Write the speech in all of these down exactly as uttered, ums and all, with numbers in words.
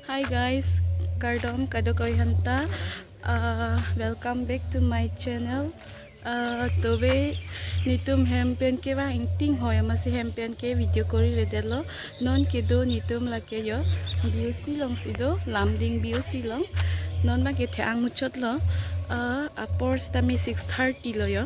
Hi guys, kardom kadokave aphanta. Uh, welcome back to my channel. Uh, tobe netum hem pen kevang ingting hoi amatsi hem pen ke video kori redetlo. Non kedo netum lake yo B O C alongsi do, Lumding B O C along. Non abang ke the-ang muchotlo. Uh, apor sitame six thirty lo yo.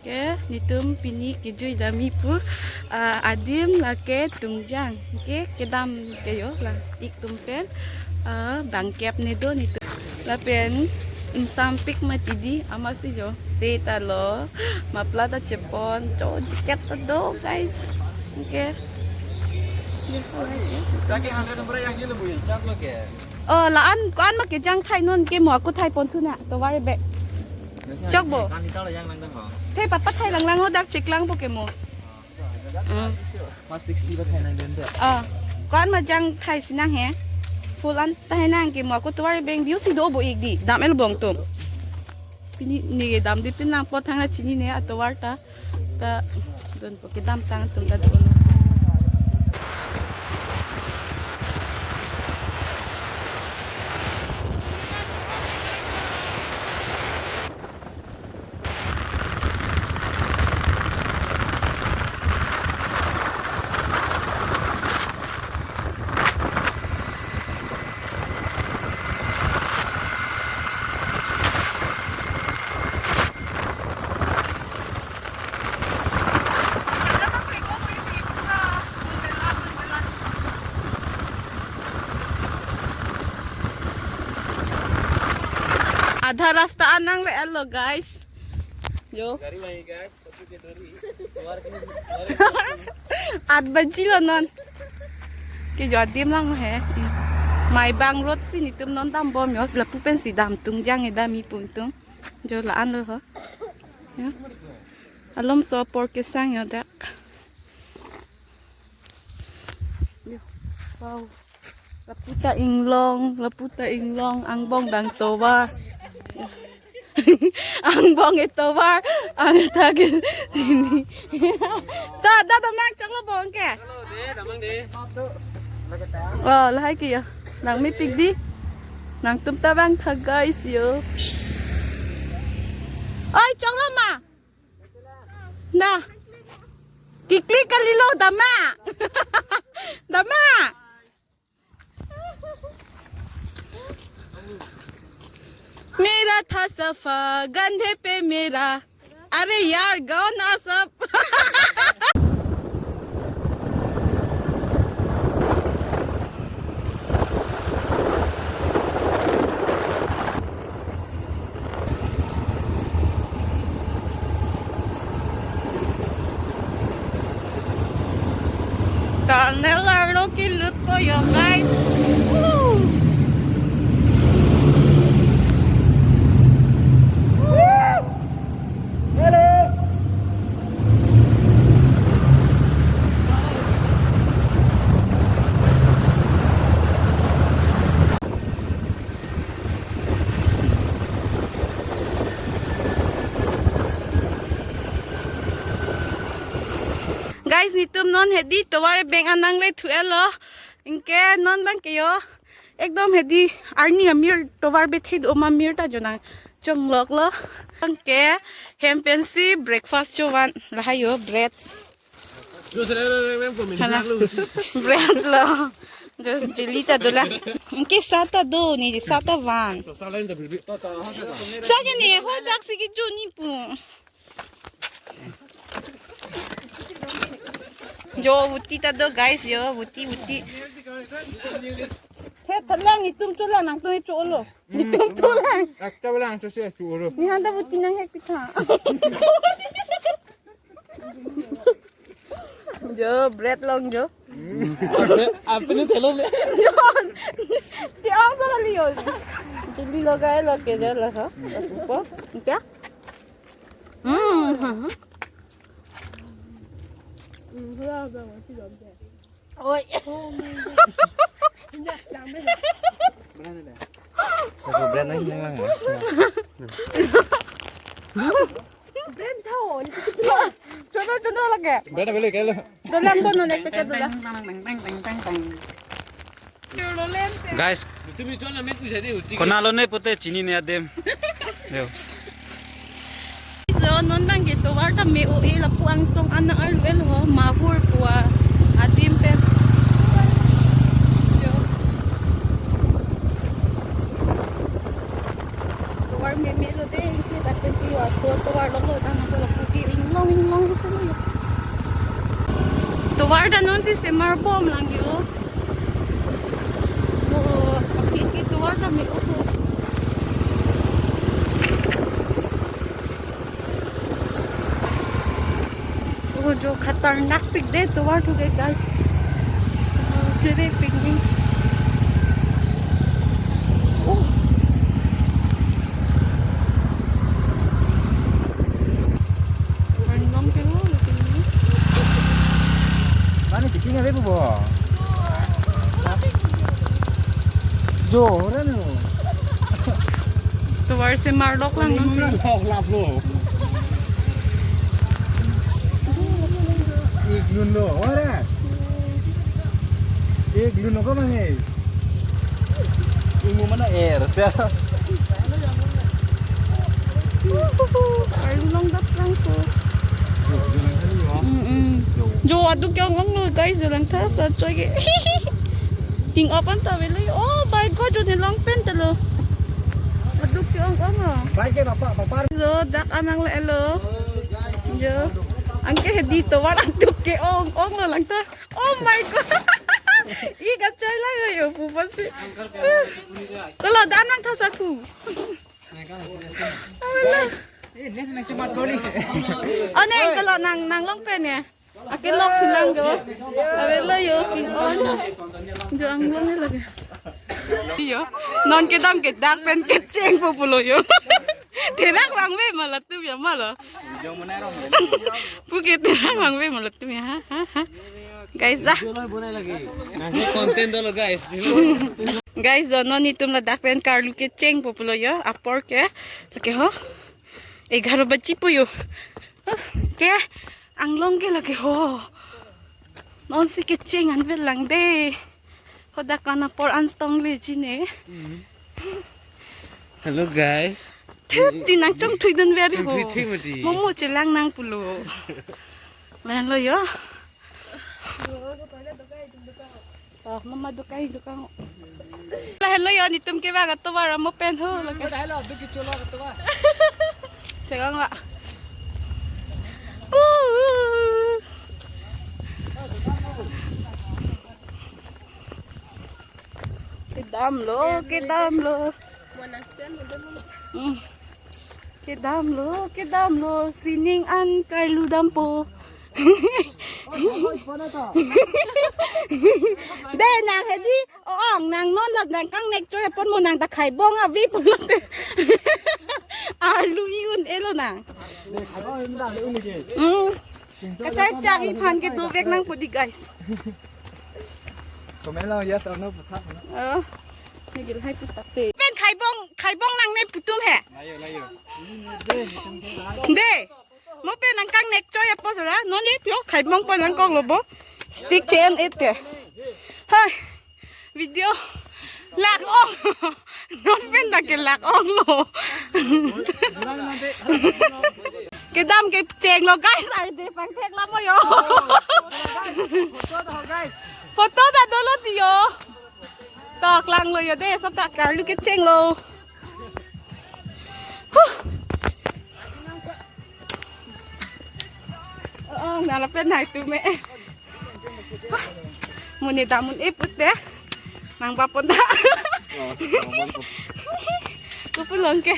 Ke netum pini kejui damji pu, ah, adim lake Tungjang. Ke kedam ke yo la ik atum pen, ah, bangkep ne do netum. Lapen ingsampik mati di amatsi jo. Te ta lo, muffler ta chepon, jo jacket ta do, guys. Ke. Lake hundred number yang gila bu, yang cap lo ke. Oh, la-an, ko-an ma kejang thai non ke mo ako thai pon thu na, tovar bag. Chok bo. Kan kita lo yang nang dang ho. Thai pat pat thai lang lang ho, dak cheklang po ke mo. Hmm. Mas sixty ba thai nang den de. Ah, ko-an ma jang thai si nang he. Full an thai nang ke mo ako tovar bag B O C do bo ik di. Dam el bong tum. Pini ne dam di pin nang po thang na chinine atovar ta. Ta don po kedam tang atum ta don. Adha rasta an nangle-etlo, guys. Jo. Gari mai, guys. At baji lo non. Ke jo adim lang he. Maibang Road si netum non dam bom yo. Lapu pensi dam Tungjang e damji pu netum. Jo la-an lo ho. Ya. Alomso apor kesang yo dak. Yo. Wow. Lapu ta inglong, lapu ta inglong, angbong dang tovar. Angbong e tovar, ang ta ke sini. Ta, ta, ta mang choklo bong ke. Oh, lahai ke ya. Nang mepik di. Nangtum ta bang tha guys yo. Oi, choklo ma. Da. Kiklik kalilo dama. Dama. मेरा था सफा कंधे पे मेरा। अरे यार, गाओ ना सब। Tunnel arlo kelut po yo, guys. Woo! Woo! Hello. Guys, netum non hedi tovar beng anang le thu-etlo. Anke non abang ke yo. Ekdom hedi arni amir tovar bethe do ma mir ta jo nang chongloklo. Anke hem pensi breakfast chovan lahai yo bread. Hala. Bread lo. Jus jelly ta dolang. Anke sa ta do ni, sa ta van. Sa ke ni, hot dak si kejun ji pu. Jo, vuti ta do, guys, jo, vuti, vuti. He, thalang netum cholang, nangtum cholo. Netum cholang. Ekta belang, chose, cholo. Nehan ta vuti nanghek pitha. Jo, bread long jo. Apa ni telur ni? Jo. Ti-ong sa kali yo. Jelly lo guys, lo ke jo lo ha. Upo. Kya? Hmm. Oi. Brand na lang. Brand thaon. Chono, chono lage. Brand beli kailo. Dolang bono lek peke dolang. Guys, konat lo ne pute chinine adim. Yo. So, non bang ke tovar ta me-o-e, lapu angsong an nang arlu-et ho, Mahur pu adim pen. Yo. Tovar meme lo de, ke dak pen pi aso tovar lo lo, dan ako lapu ke inglong inglong se lo yo. Tovar ta non si semar bom lang yo. Oh, api ke tovar ta me-o-e. Oh, jo khatarnak pik de tovar tu de, guys. Oh, jere pik ni. Oh. Arnam ke lo, lekin ni. Mane checking ave po bo? Jo, ora no. Tovar semar lok lang non si. Lok lap lo. Ik lun lo, ora. Ik lun lo ko mangai. Imu mana air, sir. Arlong dat lang ko. Jo, jo lang tadi ya. Mm-mm. Jo. Jo, aduk ke-ong-ong lo, guys, jo langtha sa choi ke. King apan ta velo. Oh my God, jo ne long pen ta lo. Aduk ke-ong-ong lo. Bike ke bapak, bapak. Jo, dak an nangle-et lo. Jo. Anke hedi tovar aduk ke-ong-ong lo langtha. Oh my God. I kachoi lang yo pu pasi. Tolo dan nang thasa pu. Guys, eh, next nang cemat kali. Oh, neng, kalau nang, nang long pen ya. Ake lok hilang jo. Ave lo yo, king on. Jo anglong ni lagi. Iyo. Non kedam ke dak pen kecheng po pulo yo. Therak vangve ma latum ya ma lo. Video mana rom? Pu ke therak vangve ma latum ya. Ha, ha, ha. Guys, ah. Video lo bonai lagi. Nang content dolo, guys. Guys, jo non netum ladak pen karlu kecheng po pulo yo. Apor ke. Lake ho. Egharo baji po yo. Huh, ke anglong ke lake ho. Non si kecheng an vel lang de. Hodak an apor an stong le ji ne. Hello, guys. Thut ti nang chongthui dun veri ho. Chongthui thik mati. Momo chelang nang pulo. Lahenlo yo. Ah, mama dukai dukan. Lahenlo yo, netum kevang atovar amo pen ho lake. Hello, duki cholo atovar. Chegang la. Uh. Kedam lo, kedam lo. Hmm. Kedam lo, kedam lo, sining an karlu dampo. De nang hedi, o-ong, nang non lo nang kangnek choi apot mo nang ta khaibong avi pulote. Arlu i-un-e lo nang. Hmm. Kacharchak iphan ke dovek nang po di, guys. Comment lo yes or no puthak na. Oh. Nigil hai puthak te. Pen khaibong, khaibong nangne pu atum he. Layo, layo. De. Mo pen nang kangnek choi apot sa, non ye pio khaibong pa nang kok lo bo. Stick chain et ke. Hai. Video lak ong. Non pen ta ke lak ong lo. Kedam kecheng lo, guys. Ai de pangthek lamo yo. Photo ta dolo di yo. Tok lang lo yo de, sop ta karlu kecheng lo. Huh. Oh, nang lapen hai tu me. Mo ne dam un-e pute. Nang bapon da. Oh, nang bapon. Kupulong ke.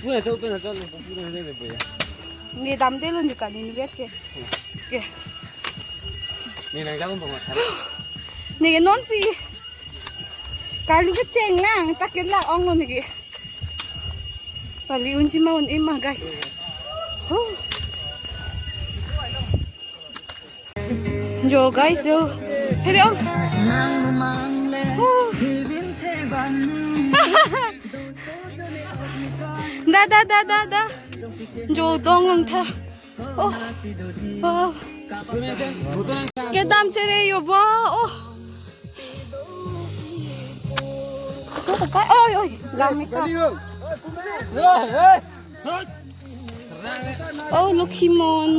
Mo ne sa open sa, open sa ne boya. Ne dam de lo ne kali ne vet ke. Ke. Ne nang jalan bang. Ne ke non si. Karlu kecheng lang, ta ke lak ong lo ne ke. Pali unji ma un-e ma, guys. Huh. Yo, guys, yo. Here, oh. Huh. Da, da, da, da, da. Jo dong langtha. Oh. Oh. Kedam chere yo bo. Oh. Oi, oi, langmeka. Oh, Lokhimon.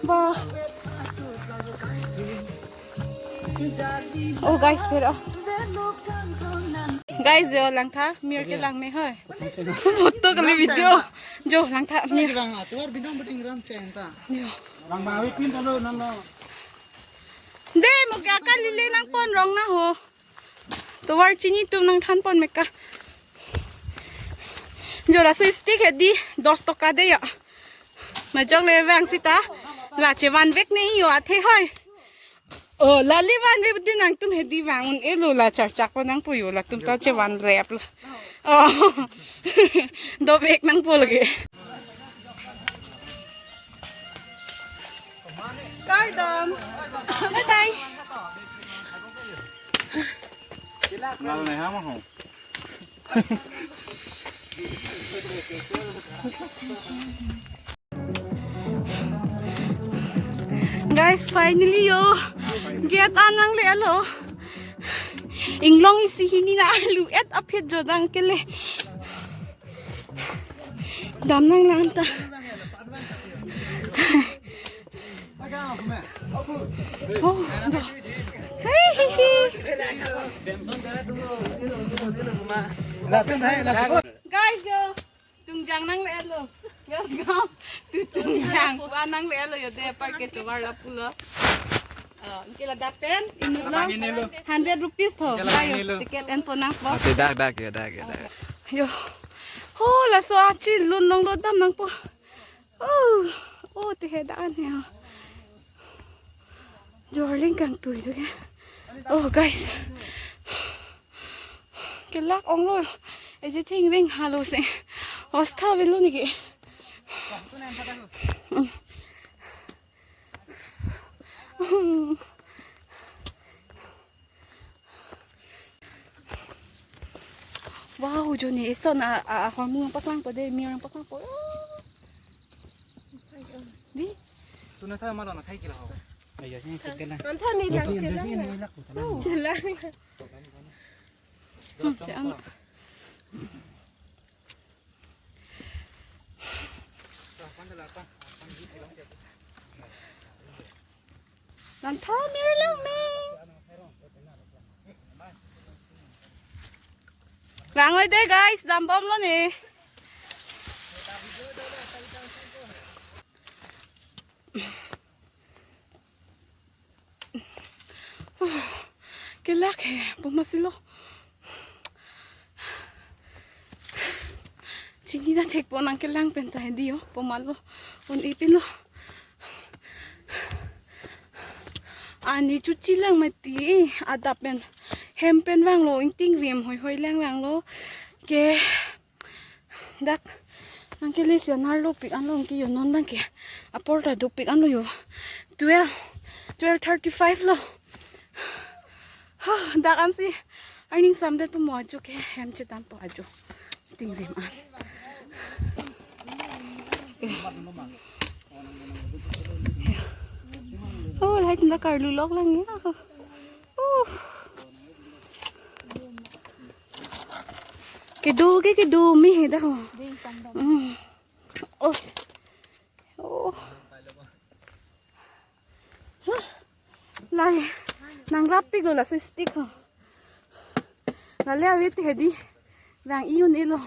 Ba. Oh, guys, pero. Guys, yo, langtha, mir kelangme hoi. Photo kali video. Jo, langtha, mir. Bang, atuar bidong beding ram ceng ta. Yo. Bang, bang, awit pin talo, nang, nang. De, mo kya kali le nangpon rong na ho. Tovar chini tum nangthanpon meka. Jo laso stick hedi dos toka de yo. Majok le vang sita. La chevanvek ne yo athe hoi. Oh, lali vanvek di nangtum hedi vang un-elo la charchak po nangpo yo latum ta chevanrep lo. Oh. Dovek nangpo lagi. Kardom. Bye bye. Lal ne ham ho. Guys, finally yo. Gate an nangle-alo. Inglong isi hini na alu et aphet jodang kele. Dam nanglang ta. Oh, da. Hey, hey, hey. Guys, yo. Tungjang nangle-lo. Welcome to Tungjang. Wa nangle-lo yo de park ke tovar lapulo. Oh, anke ladak pen inut lang. Abang ini lo. Hundred rupees tho. Anke labang ini lo. Ticket enpo nangpo. Ate dak, dak, ya, dak, ya, dak. Yo. Oh, laso achi lun nanglo dam nangpo. Oh, oh, te he dan he. Jorling kangtui tu ke. Oh, guys. Kelak onglo. Eje thingring halo se. Ostha velo neke. Wow, joni eson a, a, a, hormu nangpaklangpo de, mir nangpaklangpo. Di? Tuna tha malo na khai kila ho. Ayo sini kita na. Nonton ni lang, sini, sini, sini, sini, sini. Chelang. Hmm, chelang. Nangtha mir langme. Vang oi de guys, dambomlo ne. Kelak he, puma silo. Chini ta thekpo nangkelang pen ta hedi yo, puma lo, un-e pin lo. Ani chuchi lang mati, adap pen, hem pen vanglo, ingting rem hoi hoi lang vanglo. Ke, dak, nangkele si anar dopik anlo ke yo non bang ke. Apor ta dopik anlo yo. Twelve, twelve thirty-five lo. Huh, dak ansi, arning samdet po mo ajo ke, hem chetampo ajo. Ting rem an. Oh, lahai tum dak karlu lok lang ya. Oh. Kedo ke kedo me he dak ho. Hmm. Oh. Oh. Huh. Lai. Nangrap pik lo laso stick ho. Lale avi te hedi. Vang-i un-elo.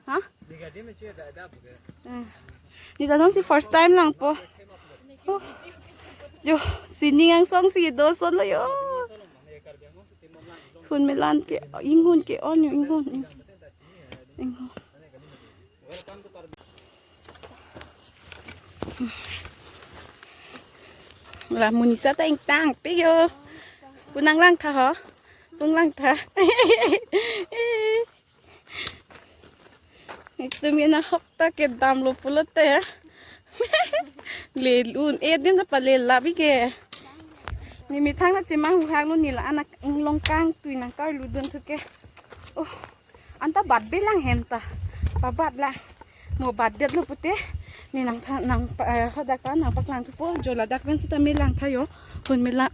Ha? Ni ta non si first time langpo. Oh. Jo, sining angsong si do son lo yo. Hun melan ke, inghun ke-on yo, inghun. Inghun. La monit seta ingtangpik yo. Pu nanglang tha ho. Pu nanglang tha. Itum ke nahok ta kedam lo pulote. Le un-e adim ta pale labi ke. Ne methang na chemang huhak lo ne la-an inglong kangtui nangkarlu dun thu ke. Oh, anta bat be lang hem ta. Pabat lang. Mo batdet lo pute. Ne nangtha nang pa, eh, hadak ta nangpaklang thupo, jo ladak pen seta me lang tha yo. Hun mela.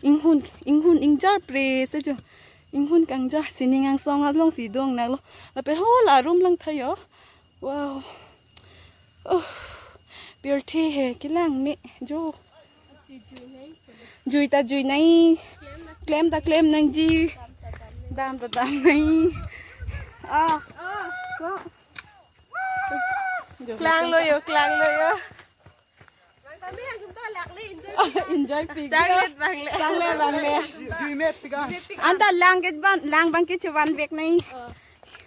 Inghun, inghun ingjar pre se jo. Inghun kangjar sining angsong alongsi do-ong naklo. Lapen ho la room lang thayo. Wow. Oh. Pirthe he kelang me jo. Jui ta jui nai. Klem ta klem nangji. Dam ta dam nai. Ah. Klanglo yo, klanglo yo. Enjoy pi. Sanglet bang le. Sanglet bang le. Anta lang ke ban, lang bang ke chevan vek nai.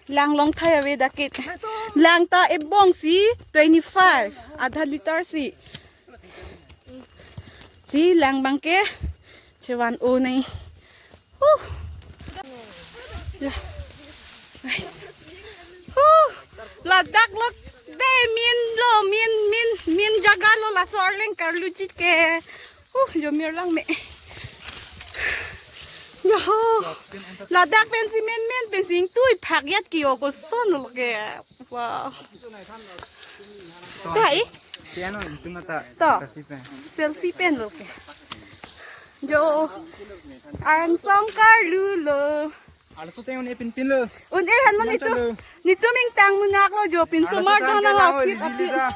Lang long thai ave dakit. Lang ta ebong si twenty-five. Adha liter si. Si lang bang ke chevan o nai. Huh. Ya. Nice. Huh. Ladak lo de min lo, min, min, min jaga lo, laso arleng karlu chit ke. Huh, jo mir lang me. Jo. Ladak pensi menmen pensi ingtui phak yat ke yo koson lo ke. Wow. Dai. Siano itu mata. To. Selfie pen. Selfie pen lo ke. Jo. Angsong karlu lo. Arloso te un-e pinpin lo. Un-e han lo. Mantap nitum. Lo. Nitum ingtang munak lo jo pinso. Arloso mar than thona ke la ho, aphi, lili aphi. Lili sa.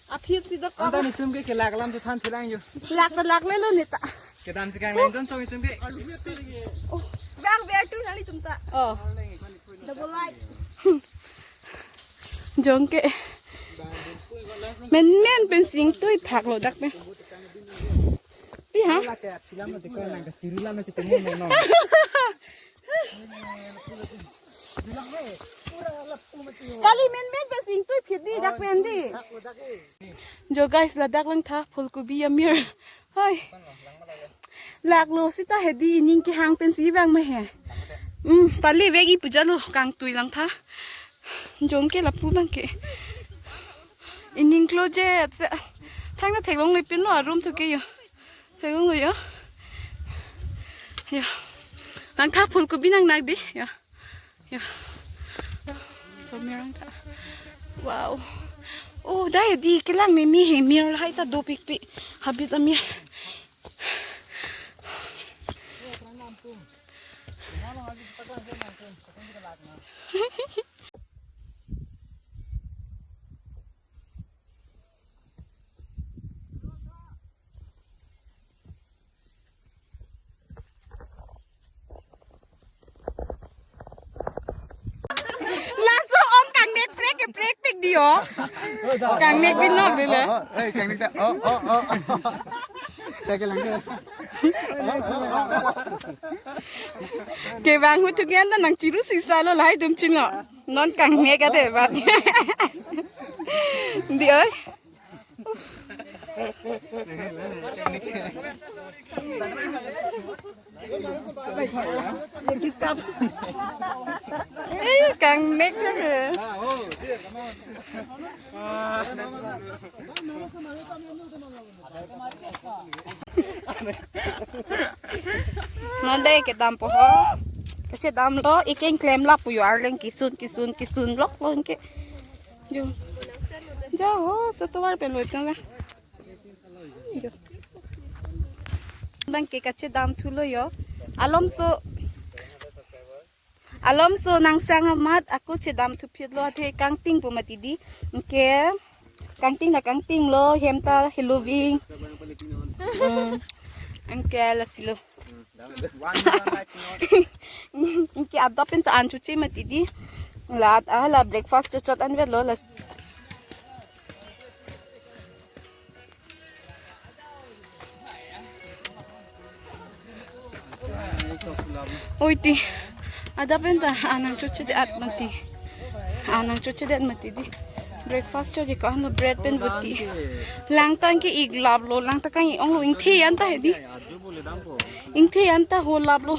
Aphi si dok. Anta nitum ke kelak alam chethan chelang yo. Lak ta lak le lo neta. Kedam si kang lain ton song nitum ke. Oh. Bang ber tu nang nitum ta. Oh. Double light. Jong ke. Menmen pensi ingtui phak lo dak pen. Pi ha? Kali menmen pensi ingtui phit di dak pen di. Jo guys, ladak lang tha phulkubi amir. Hai. Lak lo sita hedi ining kehang pensi vang ma he. Hmm, pale vegi puja lo kangtui lang tha. Jong ke lapu bang ke. Ining closet se. Thang na theklongle pin lo room thu ke yo. Theklong lo yo. Yo. Lang tha phulkubi nang nak di. Yo. Ya. So, mir ang ta. Wow. Oh, dai di kelang me mi he mir hai ta dopikpik. Habit amir. Laso ong kangnek prek ke prekpik di o. Kangnek bin nok dele. Oh, oh, eh, kangnek ta. Oh, oh, oh. Ta kelang ke. Kevang hu thugen ta nang chiru sisa lo lahai atum chinglo. Non kangnek ade bat. Di oi. Eh, kangnek ke. Non dei kedam po ho. Kachedam lo, ikeng klem la pu yo arleng kisun, kisun, kisun lok lo ke. Jo. Jo, ho, so tovar pen lo kan la. Jo. Bang ke kachedam thulo yo. Alomso. Alomso nangsang amat ako chedam thuphit lo athe kangting pu mati di. Anke kangting na kangting lo hem ta heloving. Hmm. Anke lasi lo. Anke adap pen ta an chuche mati di. La ah la breakfast chot chot an vet lo la. Oi ti. Adap pen ta an nang choche det mati. An nang choche det mati di. Breakfast choche ko ano bread pen buti. Lang ta ke ik lap lo, lang ta kang ong lo ingthe an ta he di. Ingthe an ta ho lap lo.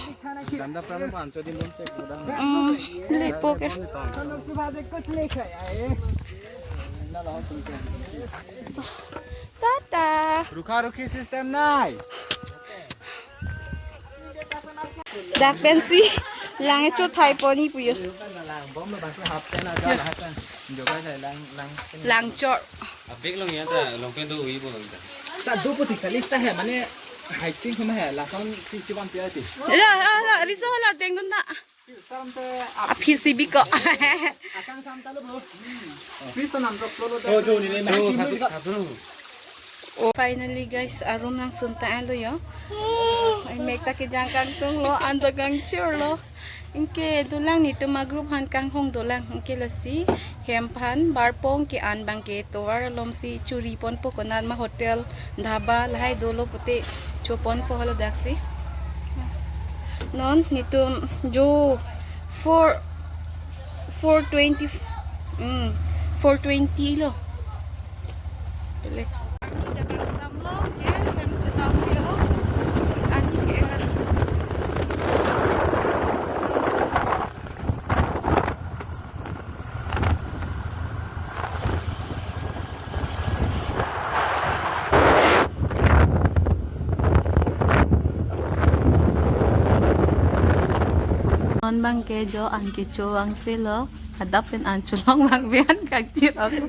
Hmm, lepo ke. Tata. Rukha rukhi system nai. Dak pensi lang e chothai poni puyo. Lang bom lo bangsi half pen aja lah kan. Jokai sai lang lang. Lang chor. Abeg long ya ta long pen do ui bo ta. Sa do puti kalis ta he mane. Hiking hum hai, lason si chivan pia ti. Ala, ala, riso hala dengdun na. Tam te ap- Aphi si biko. Akang sam ta lo, bro. Please to nam drop lo lo. Oh, jo ni le. Oh, satu, satu. Oh, finally guys, arum nangsun ta-an lo yo. Ai mek ta kejang kangtung lo, an ta kangchir lo. Anke dolang netum a-group aphan kanghong dolang. Anke lasi hem aphan barpong ke an abang ke tovar alom si churi ponpo, konat ma hotel, dhaba lahai dolo pute cho ponpo haladak si. Non netum jo four, four twenty, hmm, four twenty lo. Pele. Arni ta kangsam lo, ke, hem chetam lo. Arni ke. Non abang ke jo an kecho angse lo. Adap pen an cholong lang bian kachir ako.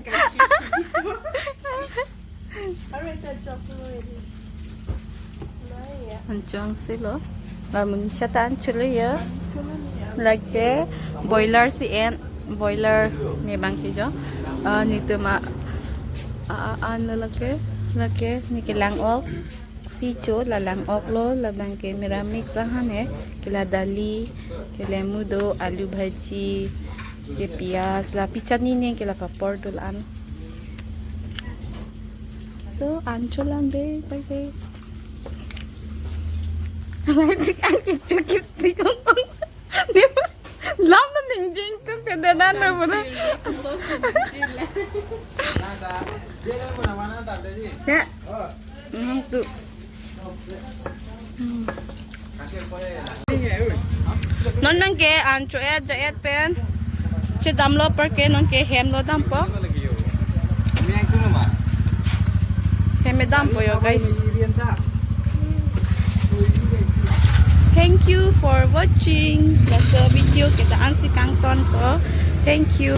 An cho angse lo. Ba mun satan chule ya. Lake boiler si en, boiler ne abang ke jo. Ah, netum a, a, a, an lo lake, lake ne kelang ok. Si cho la lang ok lo, labang ke meramik sahan he, ke la dali, ke le mudo, alu bhaji, ke piyaj, la pi chutney ne, ke la papor dolang. So, an cholang de, bye bye. Lai si kan kichu kisi kong kong. Lam na ningjing tu ke dana na bro. Ya. Hmm, tu. Hmm. Non abang ke an cho-et, cho-et pen. Chedam lo apar ke non ke hem lo dampo. Hem dampo yo, guys. Thank you for watching. Laso video ke ta-an si kangtonpo. Thank you.